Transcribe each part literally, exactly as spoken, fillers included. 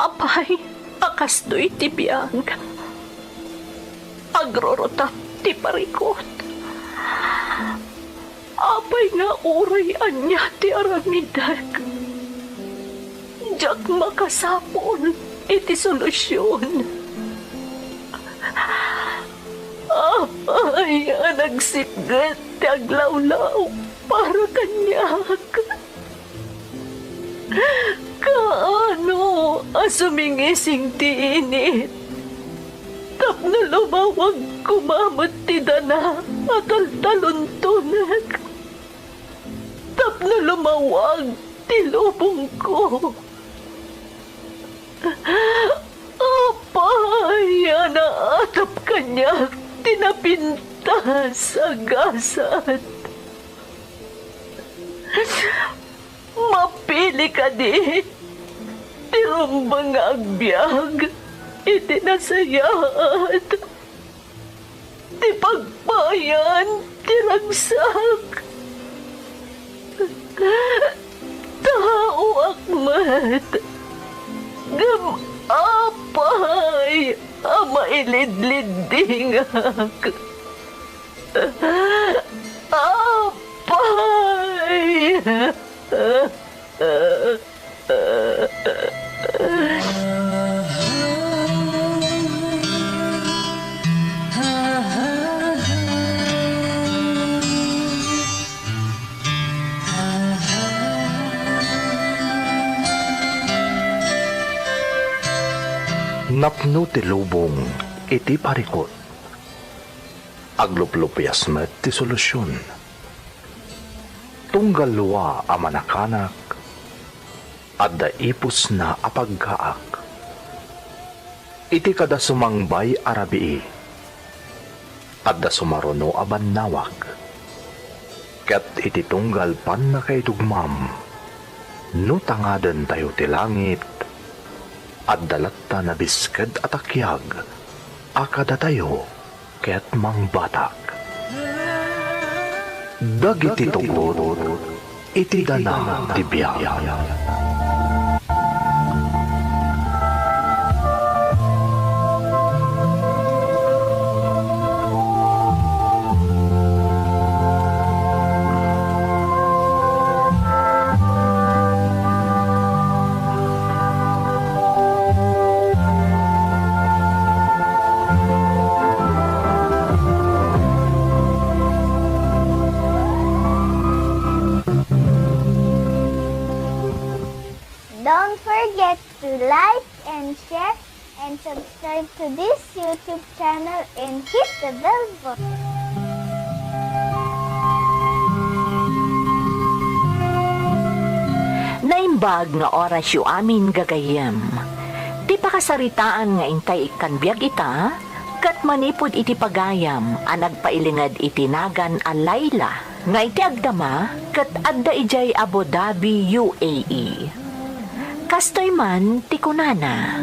Apay a kastoy ti biag? Agrurutap ti parikut. Apay nga uray ania ti aramidek, diak makasapul iti solusion. Apay a nagsipnget ti aglawlaw para kaniak? Kaano a sumingising ti init tapno lumawag koma met ti dana a taltalontonek, tapno lumawag ti lubongko? Apay a naatap kaniak ti napintas a gasat? Mapili kadi ti rumbeng nga agbiag iti nasayaat, ti pagpayan ti ragsak? Taoak met, ngem apay a mailidliddingak? Apay! Napno ti lubong iti parikut. Agluplupias met ti solusion. Tunggal dua a manakanak, adda ipusna a paggaak. Iti kada sumangbay a rabii, adda sumaruno a bannawag. Ket iti tunggal pannakaidugmam, no tangadentayo ti langit, adda latta nabisked a takiag a kadatayo ket mangbatak. Dagiti tugot iti dana ti biag. Don't forget to like and share and subscribe to this YouTube channel and hit the bell button. Naimbag nga orasyo amin, gagayyem. Ti pakasaritaan nga intay ikkan biag ita, ket manipud iti pagayam a nagpailinged iti nagan a Laila nga iti agdama ket adda idiay Abu Dhabi, U A E. Kastoy man ti kunana,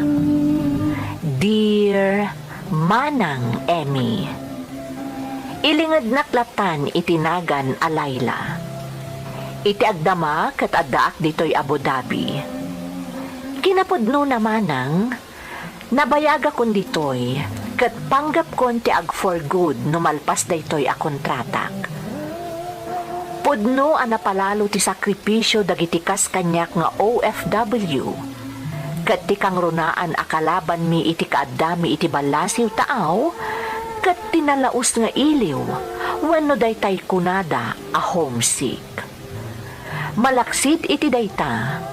"Dear Manang Emmy, ilingednak latan iti nagan a Laila. Iti agdama ket addaak ditoy Abu Dhabi. Kinapudnona, Manang, nabayagakon ditoy, ket panggepkon ti ag-for good no malpas daytoy a kontratak. Pudno a napalalo ti sakripisio dagiti kas kaniak nga O F W, ket ti kangrunaan a kalabanmi iti kaaddami iti ballasiw taaw, ket ti nalaus nga iliw wenno daytay kunada a homesick. Malaksid iti dayta,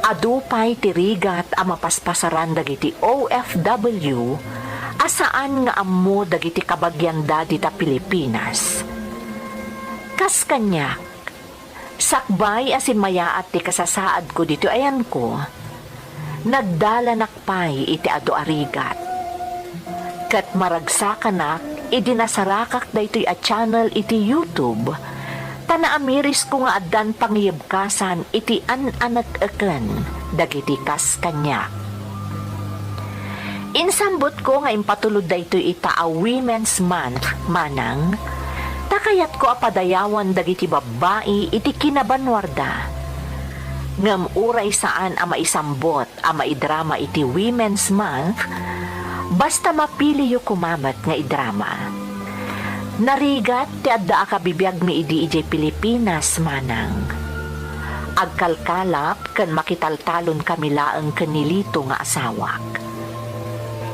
adu pay ti rigat a mapaspasaran dagiti O F W a saan nga ammo dagiti kabagianda dita Pilipinas. Kas kaniak, sakbay a simmayaat ti kasasaadko ditoy ayanko, nagdalanak pay iti adu a rigat. Ket maragsakanak idi nasarakak daytoy a channel iti YouTube, ta naamirisko nga addan pangiyebkasan iti an-anek-eken dagiti kas kaniak. Insambutko nga impatulod daytoy ita a Women's Month, Manang, ta kayatko a padayawan dagiti babbai iti kinabanwarda. Ngem uray saan a maisambot a maidrama iti Women's Month, basta mapiliyo koma met nga idrama. Narigat ti adda a kabibiagmi idi idiay Pilipinas, manang. Agkalkalap ken makitaltalon kami laeng ken ni Lito nga asawak.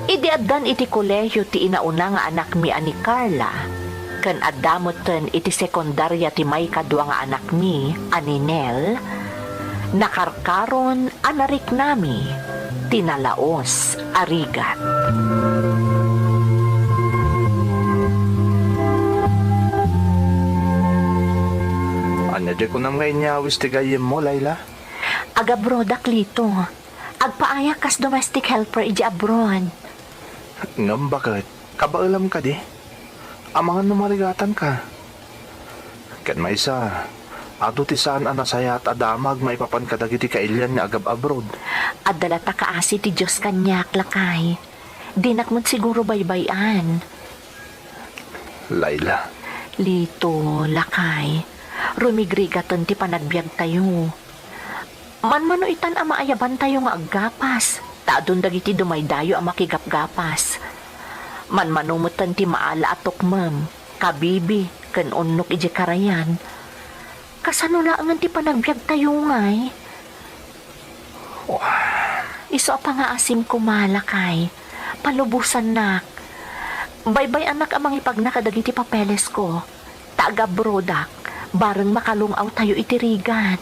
Idi addan iti kolehiyo ti inauna nga anakmi a ni Carla, ken adda metten iti sekundaria ti maikadua nga anakmi a ni Nel, nakarkaron a nariknami ti nalaos a rigat. Ania diay kunam nga inyawis ti gayyemmo, Laila? Agabroadak, Lito. Agpaayak kas domestic helper idiay abroad. Ngem baket, kabaelam kadi? Amangan no marigatanka. Ken maysa, adu ti saan a nasayaat a damag maipapan kadagiti kailian nga agab-abroad. Adda latta kaasi ti Dios kaniak, lakay. Dinak met siguro baybay-an. Laila. Lito, lakay. Rumigrigaten ti panagbiagtayo. Manmano itan a maayabantayo nga aggapas, ta adun dagiti dumaydayo a makigapgapas. Manmano metten ti maala a tukmem, kabibi, ken unnok idiay karayan. Kasano laengen ti panagbiagtayo ngay? Isu a pangaasim koma, lakay. Palubosannak. Baybay-annak a mangipagna kadagiti papelesko. Ta agabroadak, bareng makalung-awtayo iti rigat.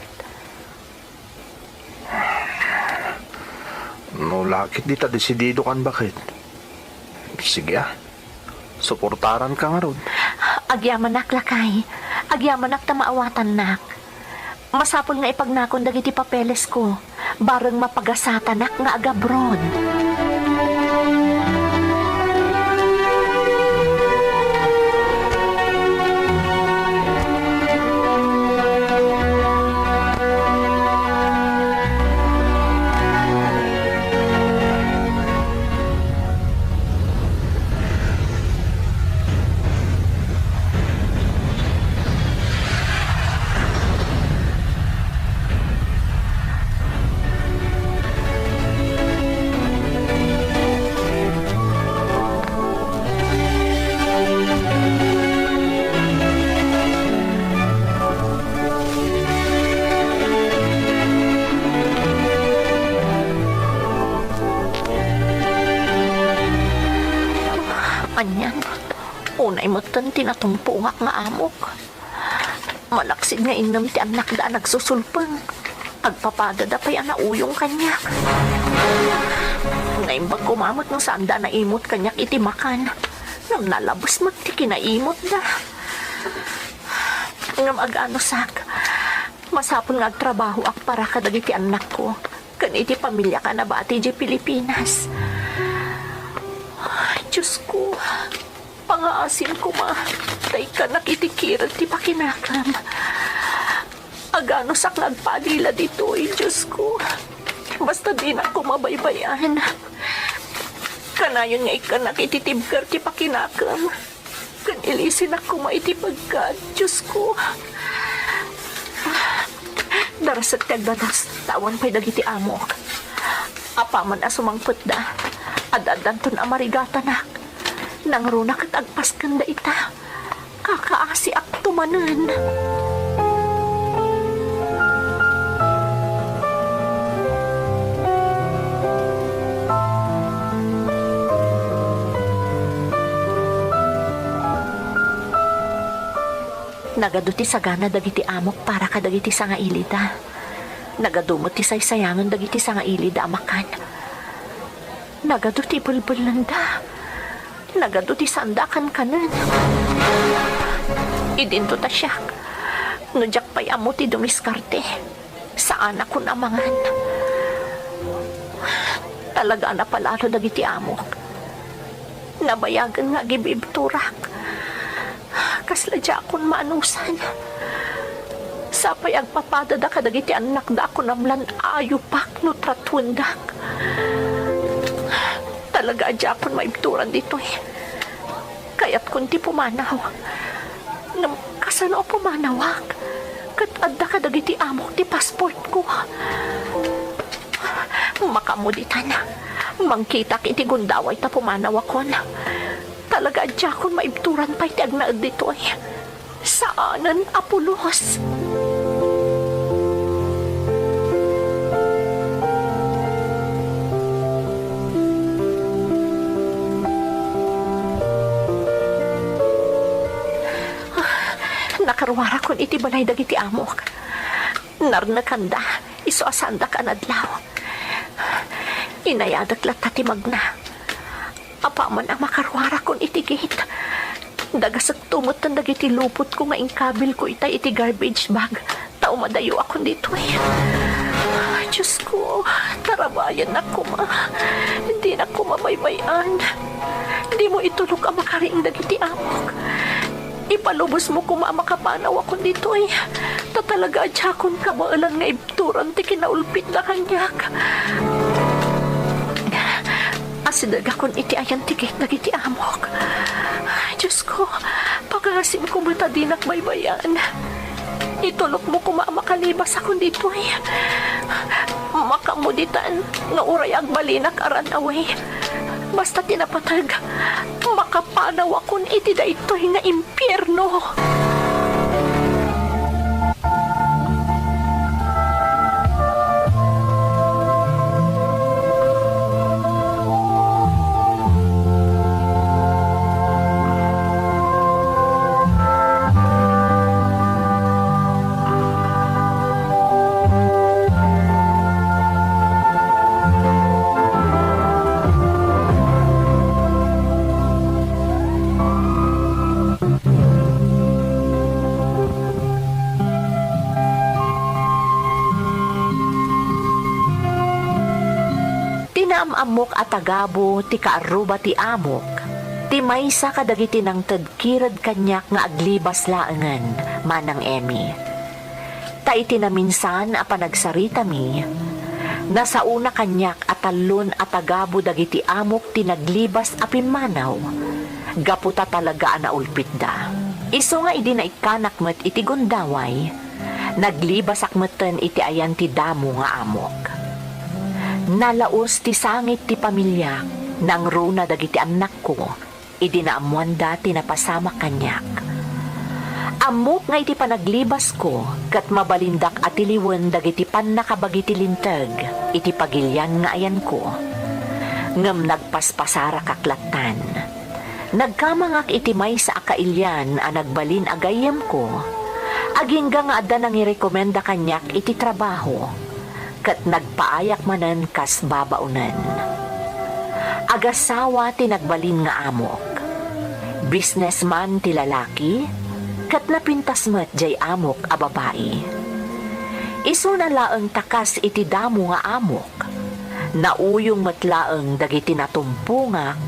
No la ketdi ta desididokan, baket. Sige, a. Suportaranka ngarud. Agyamanak, lakay. Agyamanak ta maawatannak. Masapul nga ipagnakon dagiti papelesko. Bareng mapagasatanak nga agabroad. Anian, unay metten ti natumpongak nga amok. Malaksid nga innem ti annakda a nagsusulpeng. Agpapadada pay a nauyong kaniak. Naimbag koma met nga saanda a naimot kaniak iti makan. Ngem nalabes met ti kinaimotda. Ngem aganusak, masapul nga agtrabahoak para kadagiti annakko ken iti pamiliak a nabati idiay Pilipinas. Diosko, pangaasim koma, ta ikkannak iti kirel ti pakinakem. Aganusak nga agpalila ditoy, Diosko. Basta dinak koma baybay-an. Kanayon nga ikkannak iti tibker ti pakinakem. Ken ilisinak koma iti pagkat, Diosko. Darasek ti agdadas, ta awan pay dagiti amok. Apaman a sumangpetda, ad-addanton a marigatanak. Nangruna ket agpaskenda ita. Kakaasiakto manen. Nagadu ti sagana dagiti amok para kadagiti sangailida. Nagadu met ti saysayangen dagiti sangailida a makan. Nagadu ti belbellenda. Nagadu ti saanda a kankanen. Idinto ta siak, no diak pay ammo ti dumiskarte, saanakon a mangan. Talaga a napalalo dagiti amok. Nabayagen nga agibibturak. Kasla diakon maanusan. Sapay agpapadada kadagiti annakda a kunam lan ayupak no tratuendak. Talaga a diakon maibturan ditoy. Kayatkon ti pumanaw. Ngem kasano a pumanawak? Ket adda kadagiti amok ti passportko. Makaammo ditan. Mangkitak iti gundaway ta pumanawakon. Talaga a diakon maibturan pay ti agnaed ditoy. Saanen a pulos. Nakaruarakon iti balay dagiti amok. Narnekanda, isu a saandak a nadlaw. Inayadek latta ti magna. Apaman a makaruarakon iti gate, dagasekto metten dagiti lupotko nga inkabilko itay iti garbage bag, ta umadayoakon ditoy. Diosko, tarabayennak koma. Dinak koma baybay-an. Dimo itulok a makariing dagiti amok. Ipalubosmo koma a makapanawakon ditoy, ta talaga a diakon kabaelan nga ibturan ti kinaulpitda kaniak. Asidegakon iti ayan ti gate dagiti amok. Diosko, pangaasim koma ta dinak baybay-an. Itulokmo koma a makalibasakon ditoy. Makaammo ditan nga uray agbalinak a run away. Basta ti napateg, makapanawakon iti daytoy nga impierno. Ti naam-ammok a tagabu ti kaarruba ti amok, ti maysa kadagiti nangted kired kaniak nga aglibas laengen, Manang Emmy. Ta iti naminsan a panagsaritami, nasaona kaniak a tallon a tagabu dagiti amok ti naglibas a pimmanaw, gapu ta talaga a naulpitda. Isu nga idi naikkanak met iti gundaway, naglibasak metten iti ayan ti damo nga amok. Nalaus ti sangit ti pamiliak, nangruna dagiti annakko, idi naammoanda ti napasamak kaniak. Ammok nga iti panaglibasko, ket mabalindak a tiliwen dagiti pannakabagi ti linteg iti pagilian nga ayanko. Ngem nagpaspasarakak lattan. Nagkamangak iti maysa a kailian a nagbalin a gayyemko, agingga nga adda nangirekomenda kaniak iti trabaho. Ket nagpaayak manen kas babaonen. Agasawa ti nagbalin nga amok. Businessman ti lalaki, ket napintas met jay amok a babai. Isuna laeng ta kas iti damo nga amok, nauyong met laeng dagiti natumpongak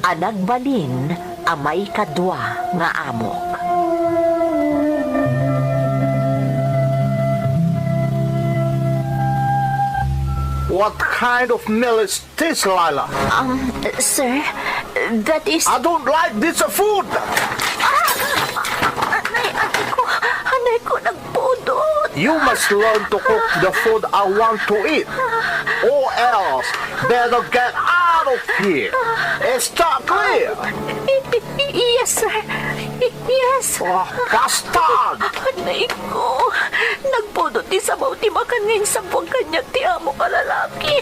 a nagbalin a maikadua nga amok. What kind of meal is this, Lila? Um, sir, that is I don't like this food! Ah! Anay, anay ko, anay ko, nagpudot. You must learn to cook the food I want to eat. Or else, better get out of here. Is that clear? Y-, y-, yes, sir. Y-, yes. Oh, bastard! Anay ko, nagpudot ti sabaw ti makan nga insabwag kaniak ti amok a lalaki.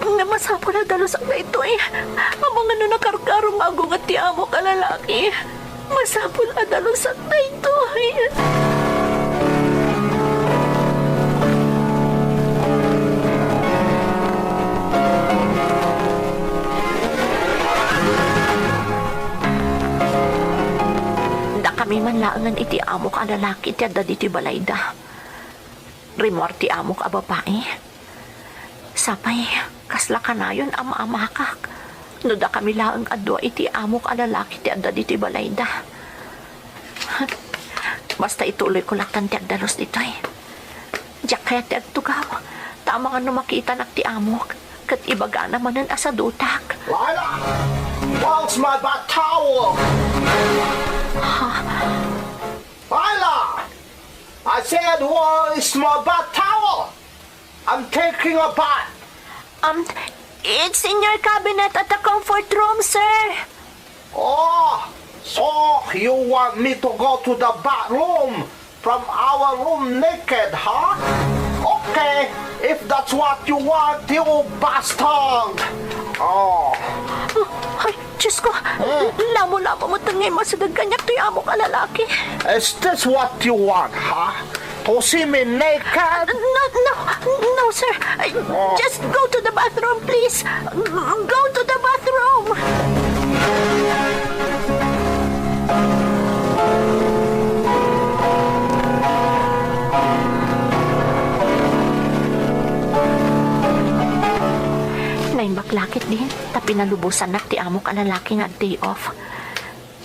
Nga masapul a dalusak daytoy. Amangan no nakarkaro nga agunget ti amok a lalaki. Masapul a dalusak daytoy. Dakami man laengen iti amok a lalaki ti adda ditoy balayda. Rimmuar ti amok a babai. Sapay, kasla kanayon a maamakak no dakami laeng a dua iti amok a lalaki ti adda ditoy balayda. Basta ituloyko lattan ti agdalus ditoy. Diak kayat ti agtugaw, ta amangan no makitanak ti amok, ket ibagana manen a sadutak. Lila! Where's my bath towel? Ha? Lila! I said, where is my bath towel? I'm taking a bath. Um, it's in your cabinet at the comfort room, sir. Oh, so you want me to go to the bathroom from our room naked, huh? Okay, if that's what you want, you bastard! Oh. Ay, Diyos ko! Hmm? Lamo-lamo mo nga imasideg kaniak ti amok a lalaki. Is this what you want, huh? To see me naked? No, no, no, sir. Oh. Just go to the bathroom, please. Go to the bathroom. Naimbag la ketdin, ta pinalubosannak ti amok a lalaki nga ag-day off.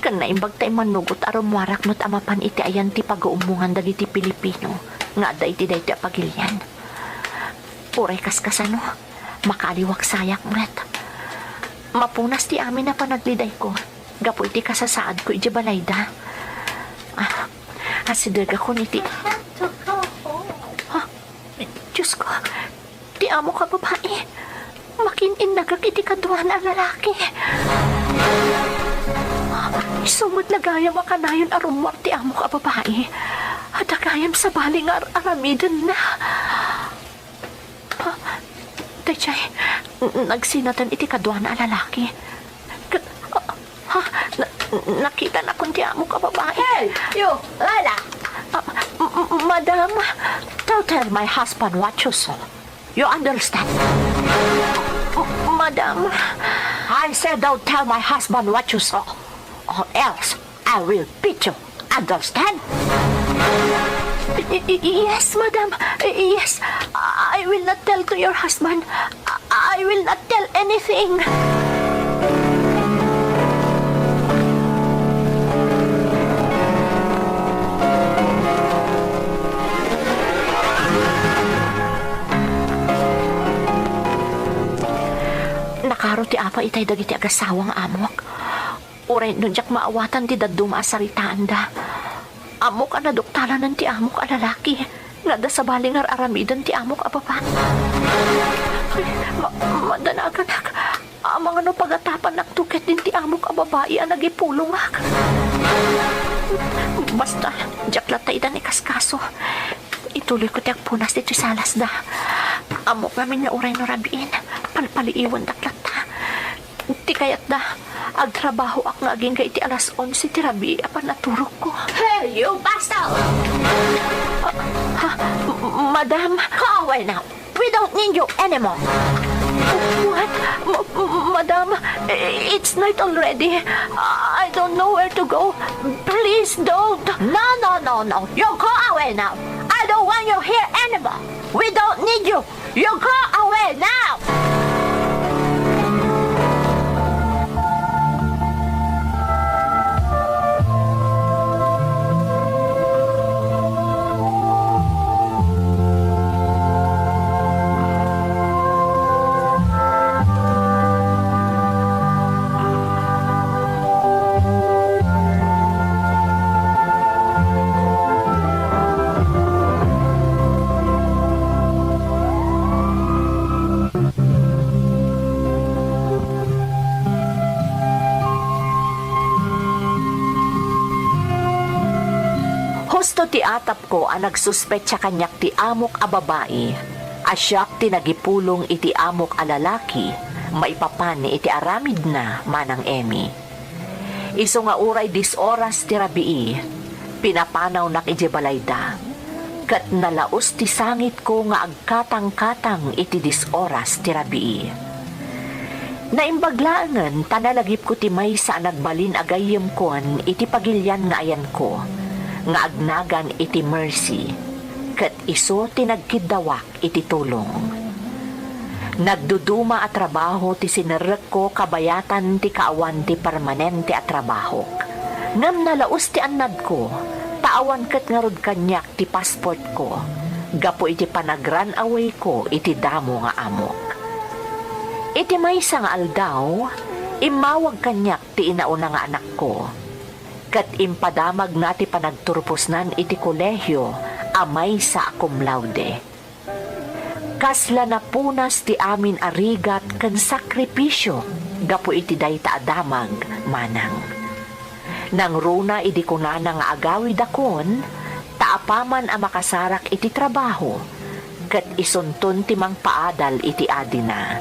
Ken naimbag ta immanugot a rummuarak met a mapan iti ayan ti pagaummongan dagiti Pilipino nga adda iti daytoy a pagilian. Uray kaskasano, makaaliwak sayak met. Mapunas ti amin a panaglidayko gapu iti kasasaadko idiay balayda. Ah, asidegakon iti... I have to go home. Ah, Diyos ko, ti amok a babai. Makin-innagak iti kaduana a lalaki. Isu met la gayam a kanayon a rummuar ti amok a babai. Adda gayam sabali nga ar-aramidenna. Ah, daydiay, n-, nagsinatan iti kaduana a lalaki. Ket, ah, ha, na-, nakitanakon ti amok a babai. Hey, you, Lila! Ah, m-, m-, madam, don't tell my husband what you saw. You understand? M-, madam. I said don't tell my husband what you saw, or else I will beat you. Understand? Y-, y-, yes, madam. Y-, yes. I will not tell to your husband. I, I will not tell anything. Nakaro ti apa itay dagiti agasawa nga amok. Uray no diak maawatan ti dadduma a saritaanda. Ammok a naduktalanen ti amok a lalaki nga adda sabali nga ar-aramiden ti amok a babai. Ay, ma-, madanaganak. Amangan no pagatapannakto ketdin ti amok a babai a nagipulongak. Basta, diak latta ida ikaskaso. Ituloyko ti agpunas ditoy salasda. Ammok ngamin nga uray no rabiin, palpaliiwendak latta. Ti kayatda, agtrabahoak nga agingga iti alas onse ti rabii a pannaturogko. Hey, you bastard! Ah, ha? M-, madam? Go away now. We don't need you anymore. What? Ma-, madam, it's night already. I don't know where to go. Please don't. No, no, no, no. You go away now. I don't want you here anymore. We don't need you. You go away now! Husto ti atapko a nagsuspetsa kaniak ti amok a babai, a siak ti nagipulong iti amok a lalaki maipapan iti aramidna, Manang Emmy. Isu nga uray dies oras ti rabii, pinapanawnak idiay balayda, ket nalaus ti sangitko nga agkatangkatang iti dies oras ti rabii. Naimbag laengen ta nalagipko ti maysa a nagbalin a gayyemkon iti pagilian nga ayanko, nga agnagan iti Mercy, ket isu ti nagkiddawak iti tulong. Nagduduma a trabaho ti sinerrekko kabayatan ti kaawan ti permanente a trabahok. Ngem nalaus ti annadko, ta awan ket ngarud kaniak ti passportko gapu iti panag-run awayko iti damo nga amok. Iti maysa nga aldaw, immawag kaniak ti inauna nga anakko. Ket impadamagna ti panagturposnan iti kolehio a maysa a cum laude. Kasla napunas ti amin a rigat ken sakripisio gapu iti dayta a damag, manang. Nangruna idi kunana nga agawidakon, ta apaman a makasarak iti trabaho, ket isunton ti mangpaadal iti adina.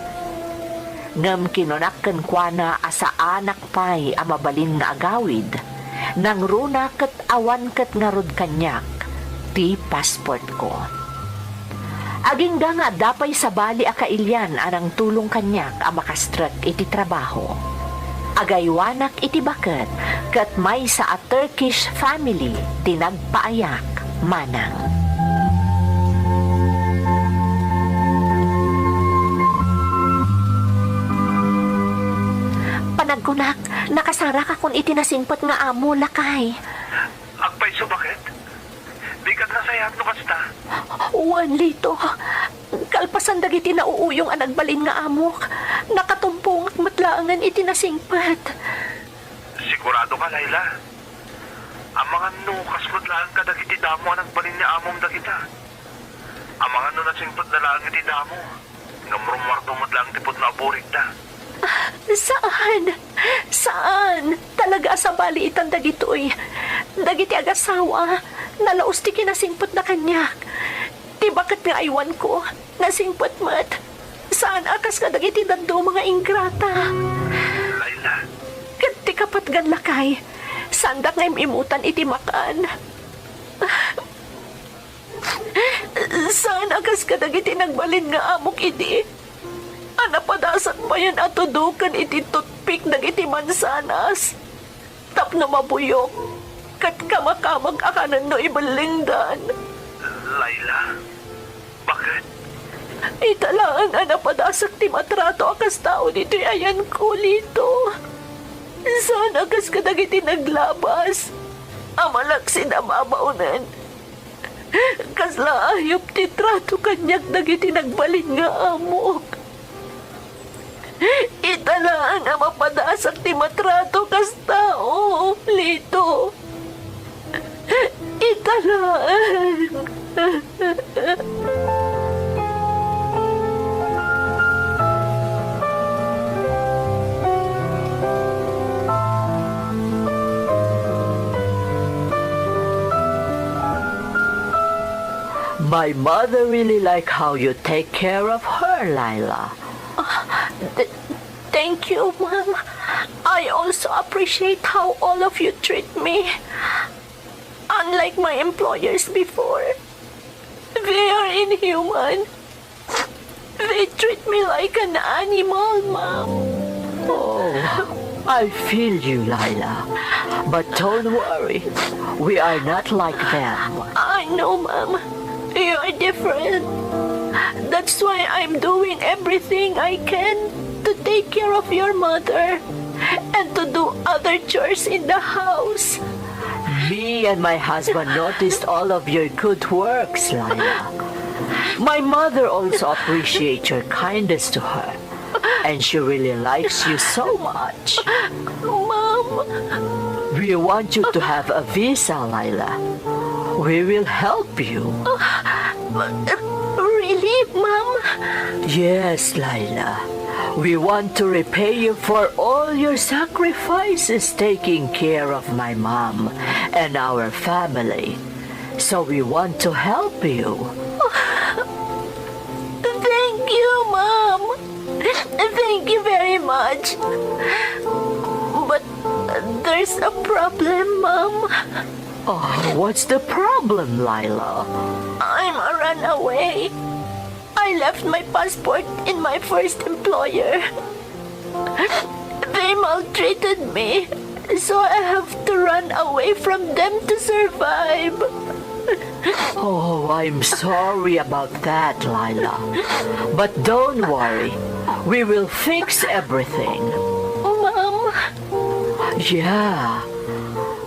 Ngem kinunak kenkuana a saanak pay a mabalin nga agawid, nangruna ket awan ket ngarud kaniak ti passportko. Agingga nga adda pay sabali a kailian a nangtulong kaniak a makastrek iti trabaho. Agaywanak iti baket ket maysa a Turkish family ti nagpaayak manang. Panagkunak, nakasarakakon iti nasingpet nga amo, lakay. Agpayso, baket? Dika nasayaat no kasta? Wen, Lito. Kalpasan dagiti nauuyong a nagbalin nga amok, nakatumpongak met laengen iti nasingpet. Sigurado ka, Laila? Amangan no kas met laeng kadagiti damo a nagbalin ni amom dagita? Amangan no nasingpetda laeng iti damo, ngem rummuardo met laeng ti pudno a burigda? Saan! Saan! Talaga a sabali itan dagitoy. Dagiti agasawa, nalaus ti kinasingpetna kaniak. Ti baket nga aywanko, nasingpet met. Saan a kas kadagiti dadduma nga ingrata. Laila. Ket ti kapatgan, lakay, saandak nga im-imutan iti makan. Saan a kas kadagiti nagbalin nga amok idi a napadasak payen a tudoken iti toothpick dagiti mansanas tapno mabuyok ket kamakamag a kanen no ibellengdan. Laila, baket? Ita laeng a napadasak ti matrato a kas tao ditoy ayanko, Lito. Saan a kas kadagiti naglabas a malaksid a babaonen. Kasla ayup ti trato kaniak dagiti nagbalin nga amok. Ita laeng a mapadasak ti matrato kas tao, Lito. Ita laeng. My mother really like how you take care of her, Laila. Ah, th- thank you, Mom. I also appreciate how all of you treat me. Unlike my employers before, they are inhuman. They treat me like an animal, Mom. Oh, I feel you, Laila. But don't worry, we are not like them. I know, Mom. You are different. That's why I'm doing everything I can to take care of your mother and to do other chores in the house. Me and my husband noticed all of your good works, Laila. My mother also appreciates your kindness to her, and she really likes you so much. Mom. We want you to have a visa, Laila. We will help you. Really, Mom? Yes, Laila. We want to repay you for all your sacrifices taking care of my mom and our family. So we want to help you. Thank you, Mom. Thank you very much. But there's a problem, Mom. Oh, what's the problem, Laila? I'm a runaway. I left my passport in my first employer. They maltreated me, so I have to run away from them to survive. Oh, I'm sorry about that, Laila. But don't worry. We will fix everything. Mom. Yeah.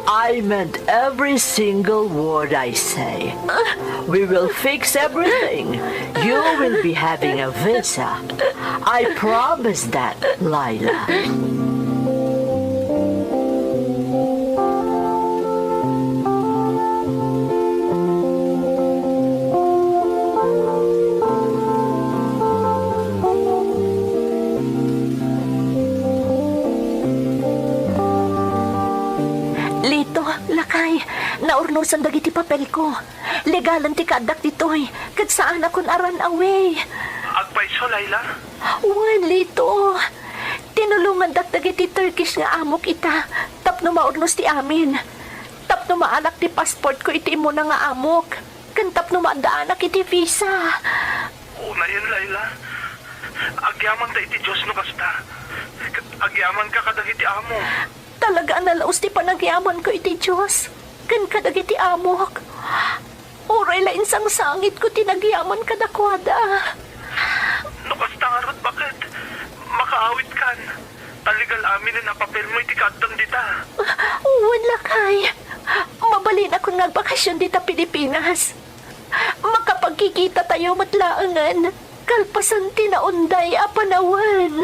I meant every single word I say. We will fix everything. You will be having a visa. I promise that, Laila. Naurnosan dagiti papelko. Legalen ti kaaddak ditoy, ket saanakon a run away. Agpayso, Laila? Wen, Lito. Tinulongandak dagiti Turkish nga amok ita tapno maurnos ti amin. Tapno maalak ti passportko iti immuna nga amok, ken tapno maaddaanak iti visa. Unayen, Laila. Agyamanta iti Dios no kasta. Ket agyamanka kadagiti amo. Talaga a nalaus ti panagyamanko iti Dios ken kadagiti amok. Uray la insangsangitko ti nagyaman kadakuada. No kasta ngarud, baket? Makaawitkan. Ta legal aminen a papelmo iti kaaddam dita. Wen, lakay. Mabalinakon nga agbakasyon dita Pilipinas. Makapagkikitatayo met laengen kalpasan ti naunday a panawen.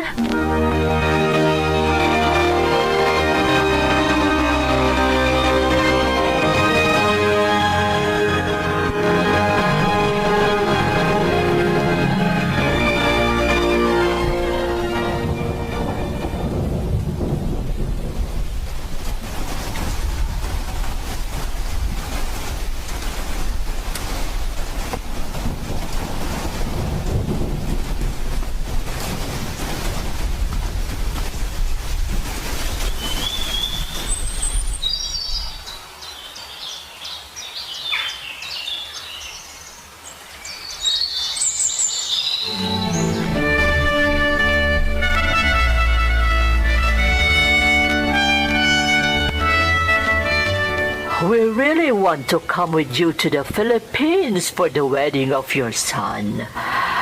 We really want to come with you to the Philippines for the wedding of your son.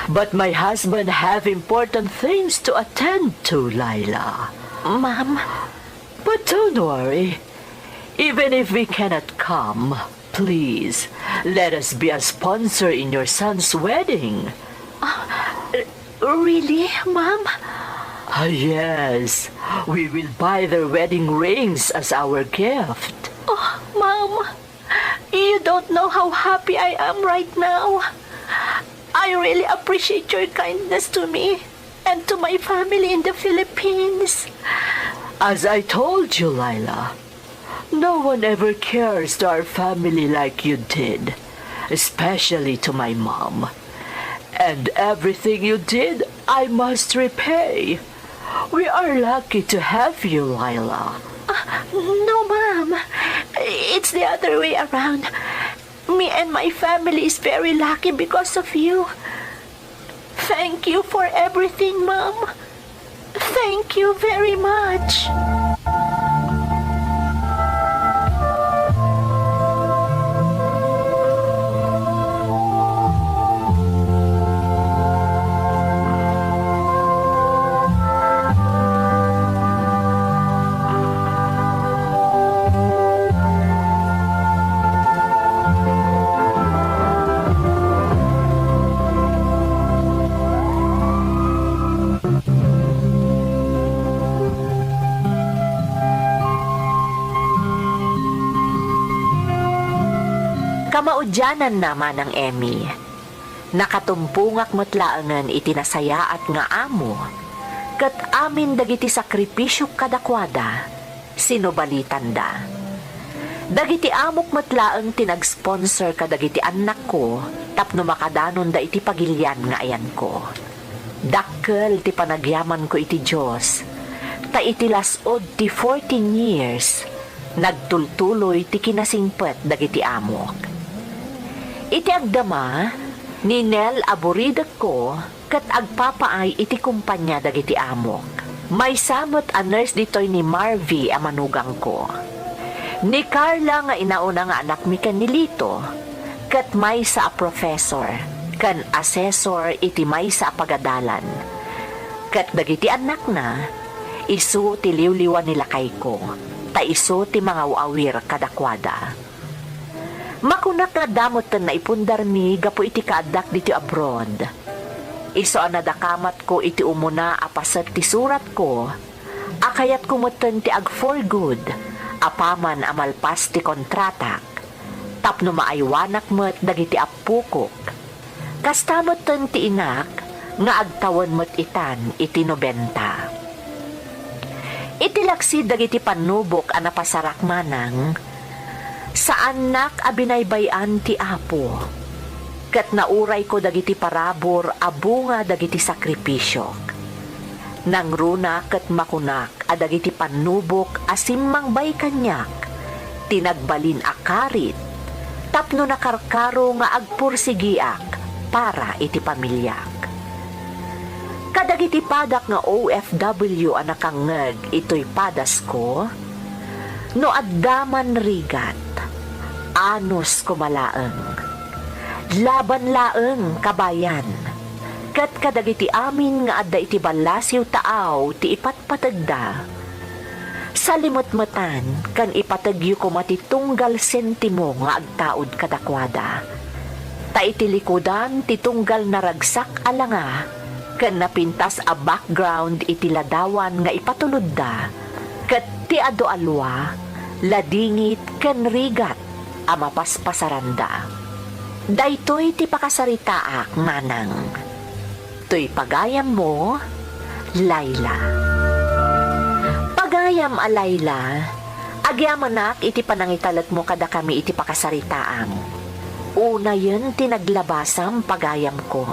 But my husband have important things to attend to, Laila. Ma'am. But don't worry. Even if we cannot come, please, let us be a sponsor in your son's wedding. Ah, really, ma'am? Ah, yes. We will buy their wedding rings as our gift. Oh, ma'am, you don't know how happy I am right now. I really appreciate your kindness to me and to my family in the Philippines. As I told you, Laila, no one ever cares to our family like you did, especially to my mom. And everything you did, I must repay. We are lucky to have you, Laila. Ah, no, ma'am. It's the other way around. Me and my family is very lucky because of you. Thank you for everything, ma'am. Thank you very much. Kamaudiananna, Manang Emmy, nakatumpongak met laengen iti nasayaat nga amo, ket amin dagiti sakripisiok kadakuada, sinubaletanda. Dagiti amok met laeng ti nag-sponsor kadagiti annakko tapno makadanonda iti pagilian nga ayanko. Dakkel ti panagyamanko iti Dios, ta iti las-ud ti fourteen years, nagtultuloy ti kinasingpet dagiti amok. Iti agdama, ni Nel a buridekko ket agpapaay iti kompania dagiti amok. Maysa met a nurse ditoy ni Marvy a manugangko. Ni Carla nga inauna nga anakmi ken ni Lito, ket maysa a professor ken assessor iti maysa a pagadalan. Ket dagiti annakna, isu ti liwliwa ni lakayko, ta isu ti mangaw-awir kadakuada. Makunak nga adda metten naipundarmi gapu iti kaaddak ditoy abroad. Isu a nadakamatko iti umuna a paset ti suratko, a kayatko metten ti ag-for good apaman a malpas ti kontratak, tapno maaywanak met dagiti appokok. Kasta metten ti inak nga agtawen met itan iti nobenta. Iti laksid dagiti pannubok a napasarak manang, Saannak a binaybay-an ti Apo, ket naurayko dagiti parabur a bunga dagiti sakrifisiok. Nangruna ket makunak a dagiti pannubok a simmangbay kaniak ti nagbalin a karit tapno nakarkaro nga agpursigiak para iti pamiliak. Kadagiti padak nga O F W a nakangngeg itoy padasko, no adda man rigat, anus koma laeng. Laban laeng, kabayan, ket kadagiti amin nga adda iti ballasiw taaw ti ipatpategda. Salimetmetan ken ipategyo koma ti tunggal sentimo nga agtaud kadakuada. Ta iti likudan ti tunggal naragsak a langa ken napintas a background iti ladawan nga ipatulodda, ket ti adu a lua, ladingit ken rigat a mapaspasaranda. Daytoy ti pakasaritaak, manang. Toy pagayammo, Laila. Pagayam a Laila, agyamanak iti panangitalekmo kadakami iti pakasaritaam. Unayen ti naglabasam, pagayamko.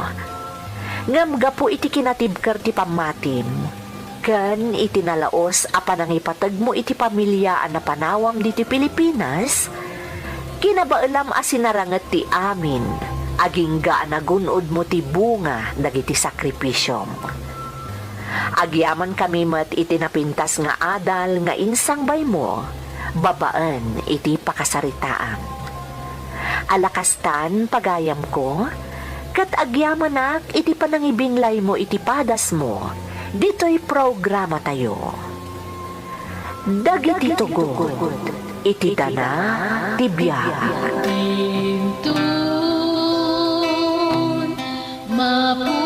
Ngem gapu iti kinatibker ti pammatim, ken iti nalaus a panangipategmo iti pamilia a napanawam ditoy Pilipinas, kinabaelam a sinaranget ti amin, agingga a nagun-odmo ti bunga dagiti sakrifisiom. Agyamankami met iti napintas nga adal nga insangbaymo babaen iti pakasaritaam. Ala kastan, pagayamko, ket agyamanak iti panangibinlaymo iti padasmo ditoy programatayo. Dagiti tugot iti dana ti biag. Inton mapu-